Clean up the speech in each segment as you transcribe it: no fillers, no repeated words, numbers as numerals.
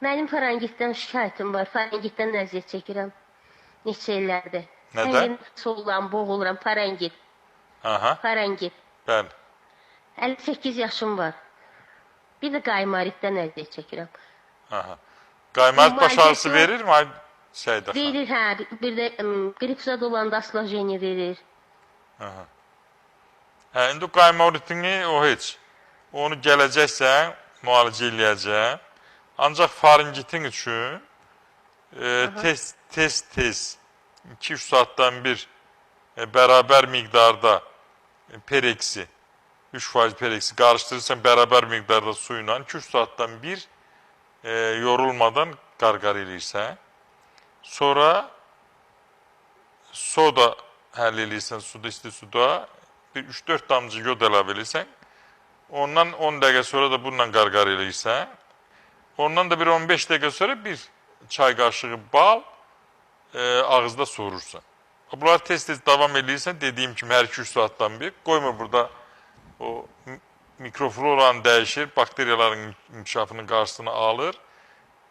Mənim faringitdən şikayətim var. Faringitdən əziyyət çəkirəm. Neçə illərdir. Nədən? Sollam, boğuluram. Faringit. Aha, Faringit. Bəli. 58 yaşım var. Bir də qaymaritdən əziyyət çəkirəm. Aha. Qaymaq baş ağrısı Müalicəsi var. verir mi? Səidə xanım? Verir, hə. Bir də qrip zad olanda aslajeniya verir. Aha. Hə, indi qaymoritini o heç. Onu gələcəksən, müalicə eləyəcəm. Ancaq faringitin üçün tez tez tez 2-3 saatdan bir bərabər miqdarda pereksi 3% pereksi qarışdırırsan bərabər miqdarda su ilə 2-3 saatdan bir yorulmadan qarqar eləyirsən. Sonra soda həll eləyirsən suda, isti suda. Bir 3-4 damcı yod əlavə eləyirsən. Ondan 10 dəqiqə sonra da bununla qarqar eləyirsən. Ondan da bir 15 dəqiqə sonra bir çay qaşığı bal ağızda soğurursan. Bunları tez-tez davam eləyirsən, dediyim kimi hər 2-3 saatdan bir. Qoyma burada o mikrofloranı dəyişir, bakteriyaların inkişafının qarşısını alır.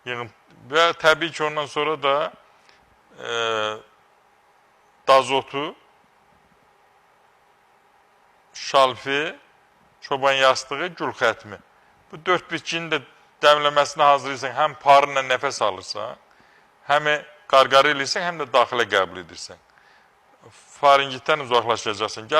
Yəni, və təbii ki, ondan sonra da dazotu, şalfi, çoban yastığı, gül xətmi. Bu dörd bitkinin də dəmləməsini hazırlayırsan, həm parınla nəfəs alırsan, həm qarqarı eləyirsən, həm də daxilə qəbul edirsən. Faringitdən uzaqlaşacaqsan. Gəl.